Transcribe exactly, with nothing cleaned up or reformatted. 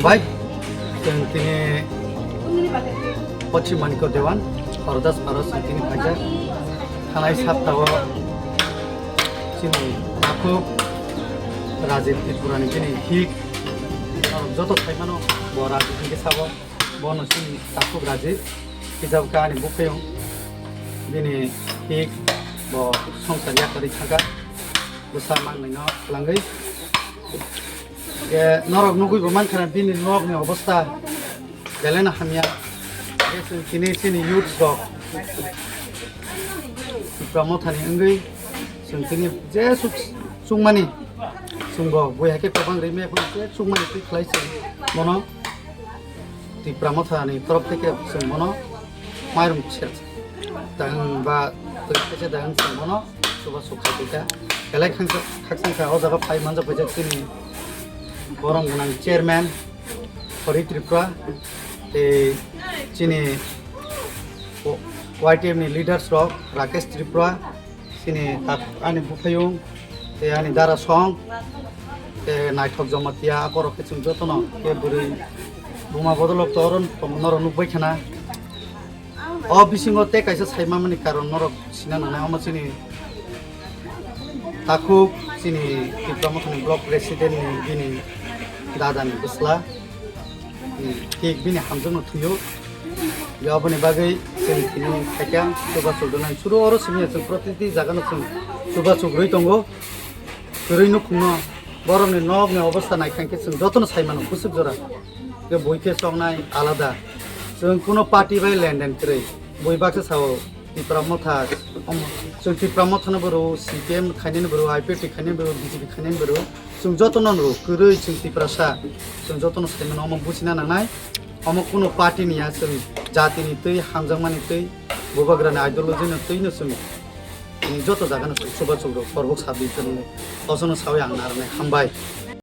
Bai, chwng tini Pochim Manikya Dewan, Horodas Paro chwng tini phaijak. Thanai saptao chini takhuk Rajit Tripurani chini hik, joto saimano bo Rajit hingke sabo, bono chini takhuk Rajit, hijab kani buphayung, bini hik bo songsar yakarwi thangkha, bwsa mangnwino twlangwi. Ge norok nugwi bo mankha na bini nokni obostha belai no hamya. Ge chwng tini chini youths rok Tipra Mothani wngwi chwng tini jesuk chukmani chwngbo bui hai khe kwbang rime phano jesuk mani twi khlai chwng bono Tipra Mothani torof theke chwng bono mairum ser tang ba twi khaisa da wng chwng bono chubachu khai twi kha. Belai khaksa khaksa kha o jaga phai manjak paijak chini borom gwnang chairman Hori Tripura tei chini Y T F ni leaders rok Rakesh Tripura, chini tak ani buphayung tei ani dara song tei Naithok Jamatia akorok khe chwng jotono khe bwrwi buma bodolok to oro tongma norok nukbai khana. O bisingo tei kaisa saimamani karon norok sina nangnai, omo chini takhuk chini Tipra Mothani block president ni bini dada ni bwsla, hmm, thik bini hamjakno thwio. Aboni bagwi chwng tini khaikha chubachu rwnai. Suru oro simi chwng protiti jagano chwng chubachu rwi tongo. Kwrwi nukhungno borokni nokni obostha naikha khe chwng jotono saimano bwswk jora. Khe bui khe choknai alada. Chwng kuno party bai lenden kwrwi. Bui baksa sao Tipra Motha, omo, chwng Tipra Mothano bo rw, C P M khainani bo rw, I P F T khainani bo rw, B J P khainani bo rw. Chwng jotono rw, kwrwi chwng Tiprasa. Chwng jotono saimano omo buchina nangnai. Omo kuno party ni ya, chwng jatini twi, hamjakmani twi, bubagrani ideology no twi no chwng tini joto jaga no chwng chubachu rw, Korbok sub division ni. Osono sawi ang narwknai, hambai.